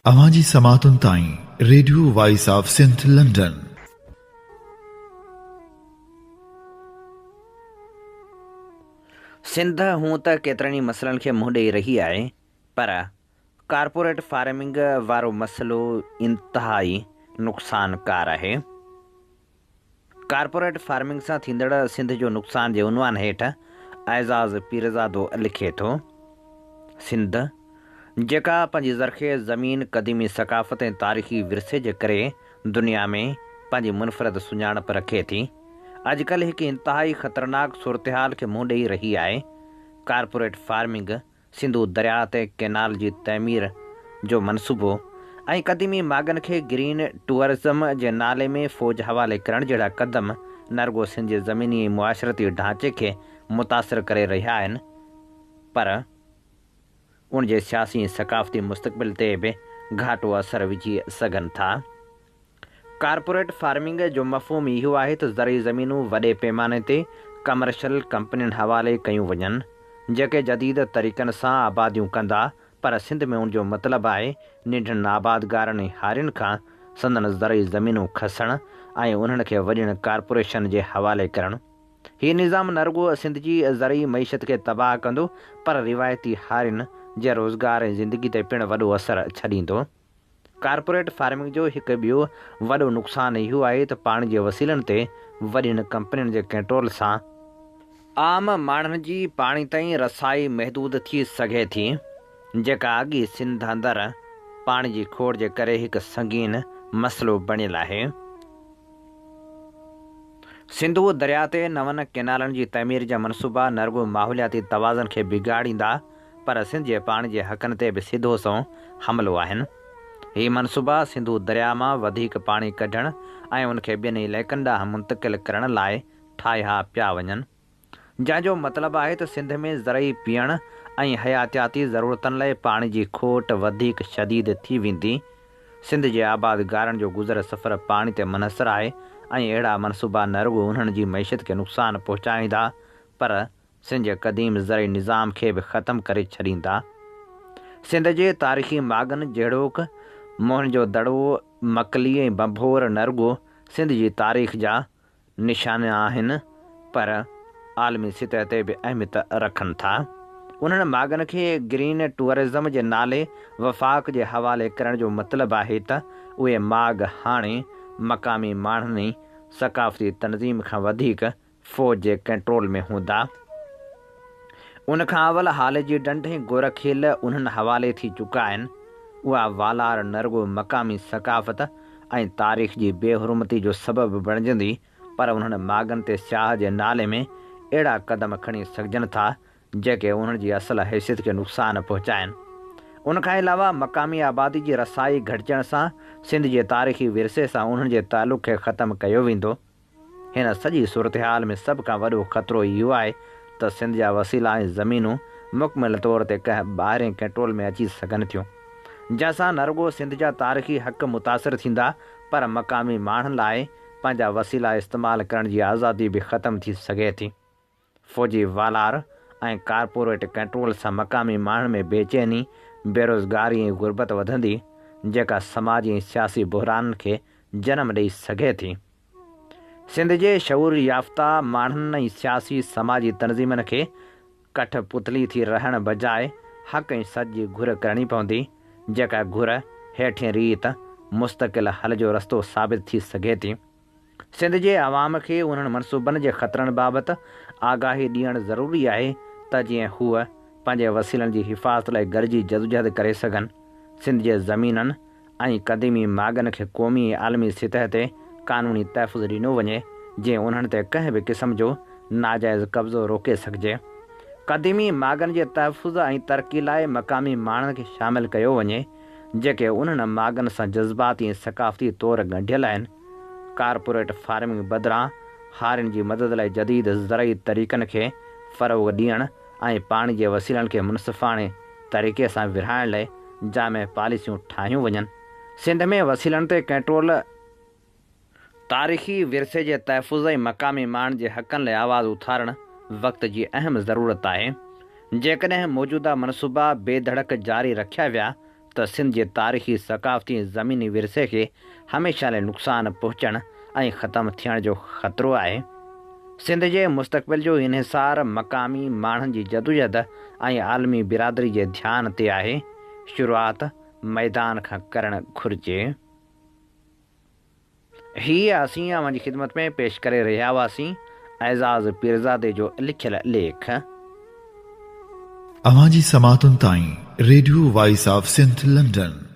اوهان جي سماعتن تائين radio voice of Sindh London. Sindh هونء ته ڪيترن ئي مسئلن کي منهن ڏئي رهي آهي پر ڪارپوريٽ فارمنگ وارو مسئلو انتهائي نقصانڪار آهي. ڪارپوريٽ فارمنگ سان ٿيندڙ سنڌ جو نقصان جي عنوان هيٺ اعزاز پيرزادو لکي ٿو، سنڌ، جيڪا پنهنجي زرخيز زمين، قديمي ثقافت ۽ تاريخي ورثي جي ڪري دنيا ۾ پنهنجي منفرد سڃاڻپ رکي ٿي، اڄڪلهه هڪ انتهائي خطرناڪ صورتحال کي منهن ڏئي رهي آهي. ڪارپوريٽ فارمنگ سنڌو درياء تي ڪئنال جي تعمير جو منصوبو ۽ قديمي ماڳن کي گرين ٽوئرزم جي نالي ۾ فوج حوالي ڪرڻ جهڙا قدم نه رڳو سنڌ جي زميني ۽ معاشرتي ڍانچي کي متاثر ڪري رهيا آهن پر ان جي سياسي ۽ ثقافتي مستقبل تي به گهاٽو اثر وجهي سگهن ٿا. ڪارپوريٽ فارمنگ جو مفهوم اهو آهي ته زرعي زمينون وڏي پيماني تي ڪمرشل ڪمپنين حوالي ڪيون وڃن، جيڪي جديد طريقن سان آباديون ڪندا، پر سنڌ ۾ ان جو مطلب آهي ننڍن آبادگارن ۽ هارين کان سندن زرعي زمينون کسڻ ۽ انهن کي وڏين ڪارپوريشن جي حوالي ڪرڻ. هي نظام نه رڳو سنڌ جي زرعي معيشت کي تباهه ڪندو، پر روايتي هارين جي روزگار ۽ زندگي تي پڻ وڏو اثر ڇڏيندو. ڪارپوريٽ فارمنگ جو هڪ ٻيو وڏو نقصان اهو آهي ته پاڻي جي وسيلن تي وڏين ڪمپنين جي ڪنٽرول سان عام ماڻهن جي پاڻي تائين رسائي محدود ٿي سگهي ٿي، جيڪا اڳ ئي سنڌ اندر پاڻي جي کوٽ جي ڪري هڪ سنگين مسئلو بڻيل آهي. سنڌو درياء تي نون ڪئنالن جي تعمير جا منصوبا نه رڳو ماحولياتي توازن کي بگاڙيندا پر سنڌ جي پاڻي جي حقن تي به سڌو سنئون حملو آهن. هي منصوبا سنڌو درياء مان وڌيڪ پاڻي ڪڍڻ ۽ ان کي ٻين علائقن ڏانهن منتقل ڪرڻ لاء ٺاهيا پيا وڃن. جنهن جو مطلب آهي ته سنڌ ۾ زرعي پيئڻ ۽ حياتياتي ضرورتن لاء پاڻي جي کوٽ وڌيڪ شديد ٿي ويندي. سنڌ جي آبادگارن جو گذر سفر پاڻي تي منحصر آهي ۽ اهڙا منصوبا نه رڳو انهن جي معيشت کي نقصان پهچائيندا پر سنڌ جي قديم زرعي نظام کي به ختم ڪري ڇڏيندا. سنڌ جي تاريخي ماڳن جهڙوڪ موهن جو دڙو، مڪلي ۽ ڀنڀور نه رڳو سنڌ جي تاريخ جا نشان آهن پر عالمي سطح تي به اهميت رکن ٿا. انهن ماڳن کي گرين ٽوئرزم جي نالي وفاق جي حوالي ڪرڻ جو مطلب آهي ته اهي ماڳ هاڻي مقامي ماڻهن ۽ ثقافتي تنظيم کان وڌيڪ فوج جي ڪنٽرول ۾ هوندا. ان کان اول هاليجي ڍنڍ ۽ گورکيل انهن حوالي ٿي چڪا آهن. اها والار نه رڳو مقامي ثقافت ۽ تاريخ جي بي حرمتي جو سبب بڻجندي پر انهن ماڳن تي سياح جي نالي ۾ اهڙا قدم کڻي سگهجن ٿا جيڪي انهن جي اصل حيثيت کي نقصان پهچائن. ان کان علاوه مقامي آبادي جي رسائي گهٽجڻ سان سنڌ جي تاريخي ورثي سان انهن جي تعلق کي ختم ڪيو ويندو. هن سڄي صورتحال ۾ سڀ کان وڏو خطرو اهو آهي ته سنڌ جا وسيلا ۽ زمينون مڪمل طور تي ڪنهن ٻاهرين ڪنٽرول ۾ اچي سگهن ٿيون، جنهن سان نه رڳو سنڌ جا تاريخي حق متاثر ٿيندا پر مقامي ماڻهن لاء پنهنجا وسيلا استعمال ڪرڻ جي آزادي به ختم ٿي سگهي ٿي. فوجي والار ۽ ڪارپوريٽ ڪنٽرول سان مقامي ماڻهن ۾ بيچيني، بيروزگاري ۽ غربت وڌندي، جيڪا سماجي ۽ سياسي بحرانن کي جنم ڏئي سگهي ٿي. سنڌ جي شعور يافته ماڻهن ۽ سياسي سماجي تنظيمن کي ڪٺ پتلي ٿي رهڻ بجاء حق ۽ سچ جي گهر ڪرڻي پوندي، جيڪا گهر هيٺين ريت مستقل حل جو رستو ثابت ٿي سگهي ٿي. سنڌ جي عوام کي انهن منصوبن جي خطرن بابت آگاهي ڏيڻ ضروري آهي ته جيئن هو پنهنجي وسيلن جي حفاظت لاء گڏجي جدوجهد ڪري سگهن. سنڌ جي زمينن ۽ قديمي ماڳن کي قومي ۽ عالمي سطح تي قانوني تحفظ ڏنو وڃي جيئن انهن تي ڪنهن به قسم جو ناجائز قبضو روڪي سگهجي. قديمي ماڳن جي تحفظ ۽ ترقي لاء مقامي ماڻهن کي شامل ڪيو وڃي جيڪي انهن ماڳن سان جذباتي ۽ ثقافتي طور ڳنڍيل آهن. ڪارپوريٽ فارمنگ بدران هارين جي مدد لاء جديد زرعي طريقن کي فروغ ڏيڻ ۽ پاڻي جي وسيلن کي منصفاڻي طريقي سان ورهائڻ لاء جامع پاليسيون ٺاهيون وڃن. سنڌ ۾ وسيلن تي ڪنٽرول، تاريخي ورثي جي تحفظ ۽ مقامي ماڻهن جي حقن لاء آواز اٿارڻ وقت جي اهم ضرورت آهي. جيڪڏهن موجوده منصوبا بي ڌڙڪ جاري رکيا ويا ته سنڌ جي تاريخي، ثقافتي ۽ زميني ورثي کي هميشه لاء نقصان پهچڻ ۽ ختم ٿيڻ جو خطرو آهي. سنڌ جي مستقبل جو انحصار مقامي ماڻهن جي جدوجهد ۽ عالمي برادري جي ڌيان تي آهي. شروعات ميدان کان ڪرڻ گهرجي. هي اسين اوهان جي خدمت ۾ پيش ڪري رهيا هئاسين اعزاز پيرزادي جو لکيل ليک. اوهان جي سماعتن تائين radio voice of Sindh London.